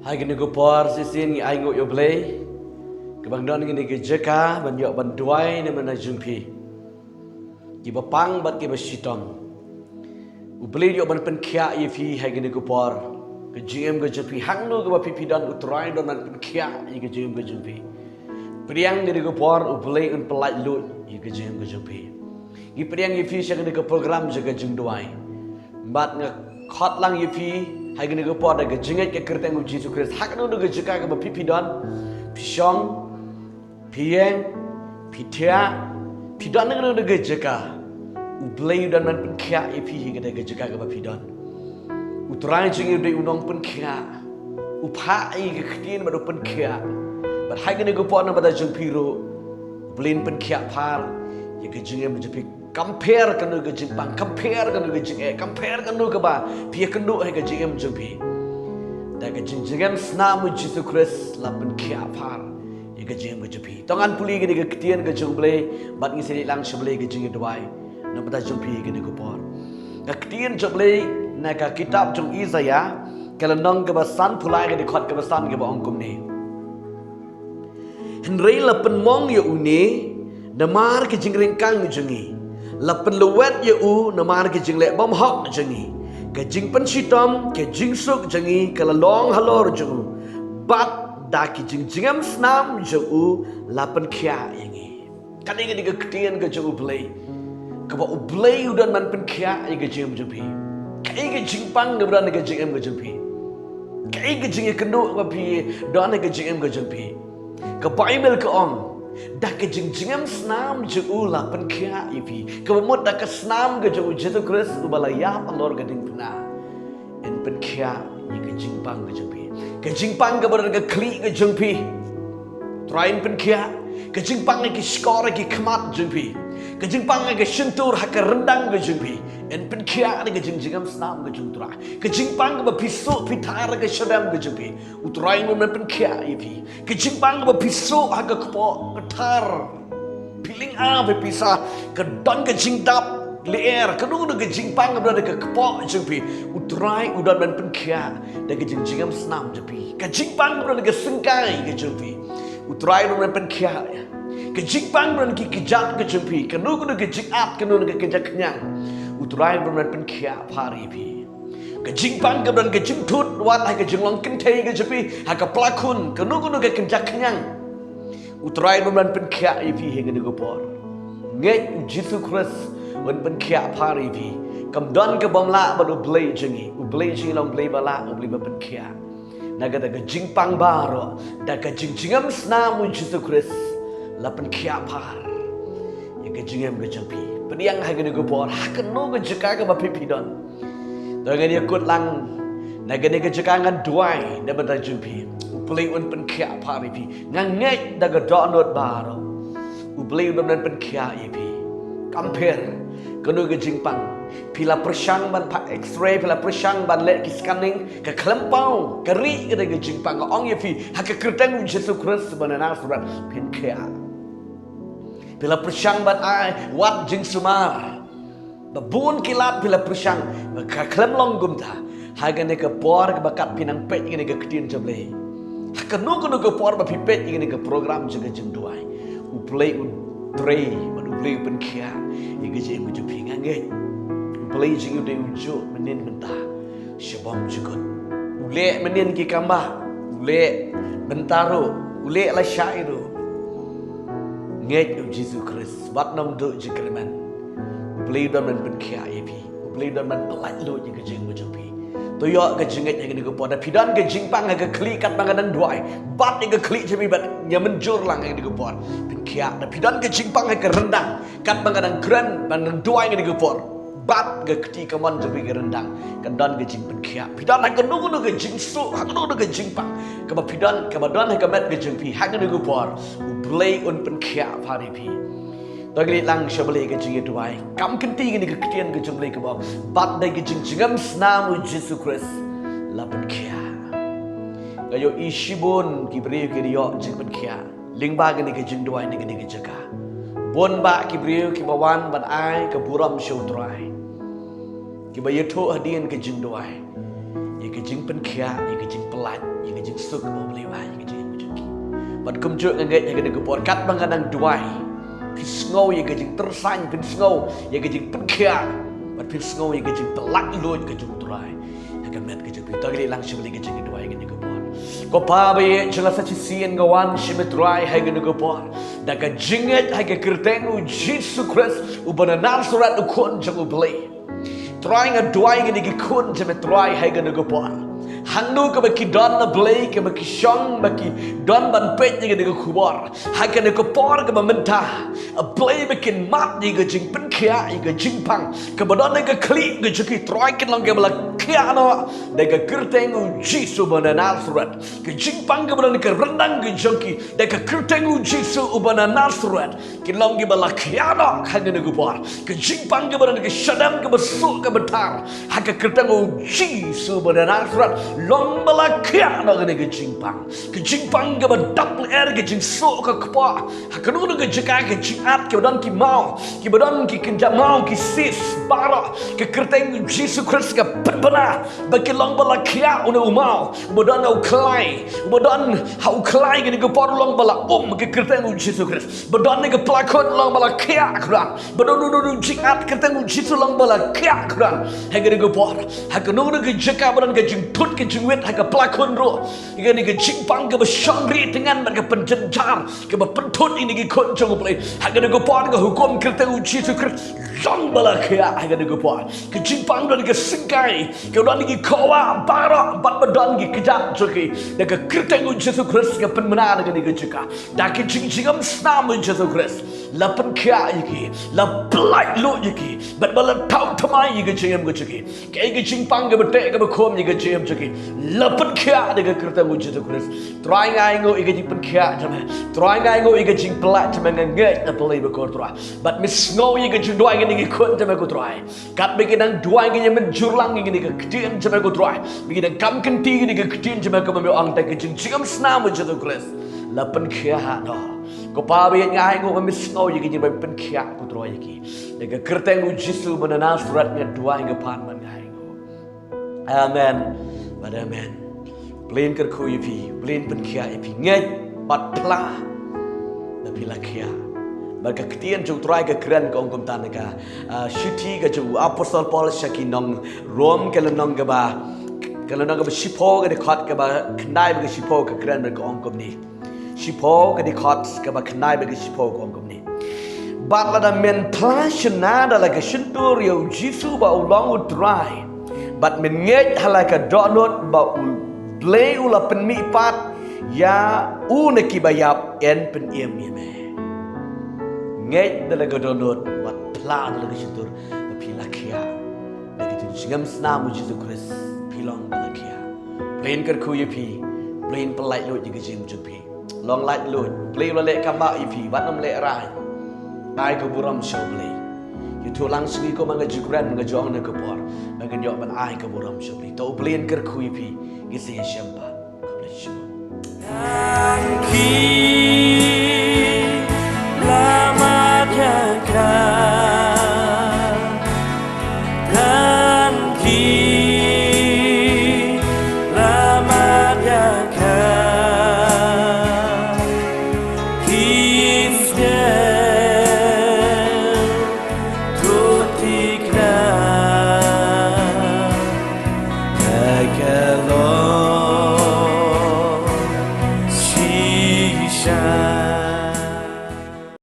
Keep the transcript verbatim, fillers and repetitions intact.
Ha kane ka por shisien ngi ainguh ïa U Blei kaba ngi don ha kane ka jaka ban ïoh ban duwai na bynta jong phi kiba pang bad kiba shitom. U Blei u ïoh ban pynkhiah ïa phi ha kane ka por. Ka jingim ka jong phi, hangno kaba phi phi don, U Trai u don ban pynkhiah ïa ka jingim ka jong phi. Pdiang kane ka por U Blei un pyllait luid ïa ka jingim ka jong phi. Ngi pdiang ïa phi sha kane ka program jong ka jingduwai. Bad nga khot lang ïa phi ha kane ka por da ka jingngeit ka kyrteng U Jisu Khrist, ha kano kano ka jaka kaba phi phi don, phi shong, phi ïeng, phi thiah, phi don ha kano kano ka jaka, U Blei u don ban pynkhiah ïa phi ha kata ka jaka kaba phi don. U Trai jong ngi u dei u nongpynkhiah. U phah ïa ka ktien bad u pynkhiah. Bad ha kane ka por na bynta jong phi ruh, U Blei un pynkhiah phar ïa ka jingim jong phi. Kam pher kano ka jingpang, kam pher kano ka jingeh, kam pher kano kaba phi ïakynduh ha ka jingim jong phi, da ka jingjngem snam U Jisu Khrist la pynkhiah phar ïa ka jingim ka jong phi. To ngan pule kane ka ktien ka jong U Blei bad ngin sa leit lang sha U Blei ka jingïaduwai na bynta jong phi ha kane ka por. Ka ktien jong U Blei na ka kitab jong Isaïah, ka lynnong kaba sanphew lai, ka dkhot kaba san, kaba ong kumne: Hynrei la pynmong ïa une namar ka jingryngkang jong ngi, la pynlwet ïa u namar ka jingleh bymhok jong ngi. Ka jingpynshitom, ka jingsuk jong ngi ka la long halor jong u, bad da ki jingjngem snam jong u la pynkhiah ïa ngi. Kane ka dei ka ktien ka jong U Blei, kaba U Blei u don ban pynkhiah ïa ka jingim jong phi. Kaei ka jingpang kaba don ha ka jingim ka jong phi? Kaei ka jingïakynduh kaba phi don ha ka jingim ka jong phi? Ka Baibl ka ong, da ka jingjngem snam jong u la pynkhiah ïa phi. Kaba mut da ka snam ka jong U Jisu Khrist uba la ïap halor ka diengphna, yn pynkhiah ïa ka jingpang ka jong phi. Ka jingpang kaba don ha ka khlieh ka jong phi, Trai yn pynkhiah. Ka jingpang ha ki shkor ha ki khmat jong phi, ka jingpang ha ka shyntur ha ka ryndang ka jong phi, yn pynkhiah da ka jingjngem snam ka jong U Trai. Ka jingpang kaba phi suh phi thar ha ka shadem ka jong phi, U Trai un pynkhiah ïa phi. Ka jingpang kaba phi suh ha ka kpoh ka thar, phi lynga, phi pisa, ka don ka jingdap lyer, kano kano ka jingpang kaba don ha ka kpoh jong phi, U Trai u don ban pynkhiah da ka jingjngem snam jong phi. Ka jingpang kaba don ha ka syngkai ka jong phi, U Trai u don ban pynkhiah. Ka jingpang kaba don ha ki kjat ka jong phi, kano kano ka jingat, kano kano ka kynja khñiang, U Trai u don ban pynkhiah phar ïa phi. Ka jingpang kaba don ka jingthut wat ha ka jinglong kynthei ka jong phi, ha ka pla khun, kano kano ka kynja khñiang, U Trai un ban pynkhiah ïa phi ha kane ka por. Ngeit U Jisu Khrist un pynkhiah phar ïa phi. Kam don ka bym lah bad U Blei jong ngi. U Blei jong ngi long U Blei ba lah, U Blei ba pynkhiah. Na kata ka jingpang baroh, da ka jingjngem snam U Jisu Khrist la pynkhiah phar ïa ka jingim ka jong phi. Pdiang ha kane ka por, ha kano ka jaka kaba phi phi don. To ngan ïakut lang na kane ka jaka, ngan duwai na bynta jong phi. U Blei un pynkhiah phar ïa phi. Nga ngeit da ka dohnud baroh, U Blei u don ban pynkhiah ïa phi. Kam pher kano ka jingpang, phi la pyrshang ban phah X-ray, phi la pyrshang ban leh ki scanning, ka khlem paw, ka rieh kata ka jingpang. Nga ong ïa phi ha ka kyrteng U Jisu Khrist ba na Nasareth, phin khiah. Phi la pyrshang ban ai wad jingsumar, ba bun ki lad phi la pyrshang, ka khlem long kumta. Ha kane ka por kaba kat phi nang peit ïa kane ka ktien jong U Blei, ha kano kano ka por ba phi peit ïa kane ka program jong ka jingduwai, U Blei u trei bad U Blei u pynkhiah ïa ka jingim ka jong phi. Nga ngeit U Blei jong ngi u dei ujuh mynnin mynta sha bymjukut. U leh mynnin ki kam bah, u leh mynta ruh, u leh lashai ruh. Ngeit U Jisu Khrist, wat nang duh jingkyrmen. U Blei u don ban pynkhiah ïa phi. U Blei u don ban pyllait luid ïa ka jingim ka jong phi. To ïoh ka jingngeit ha kane ka por. Da phi don ka jingpang ha ka khlieh katba nga dang duwai, bat ïa ka khlieh jong phi bad ïa mynjur lang ha kane ka por. Pynkhiah. Da phi don ka jingpang ha ka ryndang katba nga dang kren, ba nga dang duwai ha kane ka por, bat ka kti kamon jong phi ha ka ryndang, kan don ka jingpynkhiah. Phi don ha kano kano ka jingsuh, ha kano kano ka jingpang kaba phi don, kaba don ha ka met ka jong phi ha kane ka por, U Blei un pynkhiah phar ïa phi. To ngi leit lang sha U Blei ka jingïaduwai. Kam kynti kane ka ktien ka jong U Blei kaba ong, bat da ka jingjngem snam U Jisu Khrist la pynkhiah. Nga ïohi shibun ki briew ki la ïoh jingpynkhiah lyngba kane ka jingduwai na kane ka jaka. Bun bah ki briew kiba wan ban ai ka burom sha U Trai, kiba ïathuh hadien ka jingduwai ïa ka jingpynkhiah, ïa ka jingpyllait ïa ka jingsuk kaba U Blei u ai ïa ka jingim ka jong ki. Bad kumjuh nga ngeit ha kane ka por katba nga nang duwai, phin sngew ïa ka jingtyrsa, phin sngew ïa ka jingpynkhiah, bad phin sngew ïa ka jingpynlait luid ka jong U Trai ha ka met ka jong phi. To ngin ïalang sha U Blei ha ka jingduwai ha kane ka por. Ko Pa ba ïeit jong nga, sa shisien nga wan sha me Trai ha kane ka por da ka jingngeit ha ka kyrteng U Jisu Khrist uba na Nasareth, U Khun jong U Blei. Trai, nga duwai ïa kine ki khun jong me Trai ha kane ka por. Hangno kaba ki don, A Blei, kaba ki shong ba ki don ban peit ïa kane ka khubor ha kane ka por kaba mynta, A Blei, ba kin mad ïa ka jingpynkhiah, ïa ka jingpang kaba don ha ka khlieh ka jong ki, Trai, kin long kaba la khiah noh da ka kyrteng U Jisu uba na Nasareth. Ka jingpang kaba don ha ka ryndang ka jong ki, da ka kyrteng U Jisu uba na Nasareth, kin long kiba la khiah noh ha kane ka por. Ka jingpang kaba don ha ka shadem kaba suk kaba thar, ha ka kyrteng U Jisu uba na Nasareth, long ba la khiah noh kane ka jingpang. Ka jingpang kaba dap lyer, ka jingsuk ka kpoh ha kano kano ka jaka, ka jingat, kiba don ki maw, kiba don ki kynja maw, ki cyst baroh, ka kyrteng U Jisu Khrist ka pynbna ba kin long ba la khiah. Une u maw uba don ha u khlai, uba don ha u khlai, kane ka por long ba la um ha ka kyrteng U Jisu Khrist. Ba don ha ka plakhun long ba la khiah khnang. Ba don u, u, u jingat, kyrteng U Jisu long ba la khiah khnang ha kane ka por. Ha kano kano ka jaka ba don ka jingthut ka jingwit ha ka plakhun ruh, ïa kane ka jingpang kaba shong ri tyngan bad ka pynjynjar kaba pynthut ïa kine ki khun jong U Blei, ha kane ka por nga hukum kyrteng U Jisu Khrist, long ba la khiah ha kane ka por. Ka jingpang don ha ka syngkai, ka don ha ki khawa baroh bad ba don ki kjat jong ki, da ka kyrteng U Jisu Khrist nga pynbna na kane ka jaka da ka jingjngem snam U Jisu Khrist. La pynkhiah ïa ki, la pynlait luid ïa ki, bad ba la thaw thymmai ïa ka jingim ka jong ki. Kaei ka jingpang kaba teh kaba khum ïa ka jingim jong ki, la pynkhiah da ka kyrteng U Jisu Khrist. Trai, nga ainguh ïa ka jingpynkhiah jong me. Trai, nga ainguh ïa ka jingpynlait jong me. Nga ngeit, A Blei bakhuid Trai, bad me sngew ïa ka jingduwai kine ki khun jong me ko Trai. Katba ki nang duwai, ki nang mynjur lang ïa kine ki ktien jong me ko Trai, ba ki nang kam kynti ïa kine ki ktien jong me, kumba me ong, da ka jingjngem snam U Jisu Khrist, la pynkhiah noh. Ko Pa ba ïeit, nga ainguh ba me sngew ïa ka jingpynkhiah ko Trai ïa ki. Da ka kyrteng U Jisu uba na Nasareth nga duwai, nga pan bad nga ainguh. Amen bad amen. Blei un kyrkhu ïa phi, Blei un pynkhiah ïa phi. Ngeit bad phla ba phi la khiah. Bad ka ktien jong U Trai ka kren, ka ong kumta na ka, ah, shithi ka jong u Apostol Paul sha ki nong Rom, ka lynnong kaba, ka lynnong kaba shiphew, ka dkhot kaba khyndai bad ka shiphew, ka kren bad ka ong kumne. Shiphew, ka dkhot kaba khyndai bad ka shiphew, ka ong kumne: Bad lada men phla shynna da la ka shyntur ïa U Jisu ba u long U Trai, bad men ngeit ha la ka dohnud ba U Blei u la pynmihpat ïa u na kiba ïap, yn pynim ïa me. Ngeit da la ka dohnud bad phla da la ka shyntur ba phi la khiah. Da ka jingjngem snam U Jisu Khrist phi long ba la khiah. Blei un kyrkhu ïa phi, Blei un pynlait luid ïa ka jingim jong phi. Long lait luid, Blei u la leh kambah ïa phi, wat nym lehrai. Ai ka burom sha U Blei. Ïathuh lang sha ngi kumba nga ju kren, nga ju ong na ka por, ba ngin ïoh ban ai ka burom sha U Blei. To U Blei un kyrkhu ïa phi, ngin sa ïashem pat. God bless you. Tang ki la mad ïa ka. Tang ki la mad ïa ka. Kin sngewthuh thikna. Ka long shisha.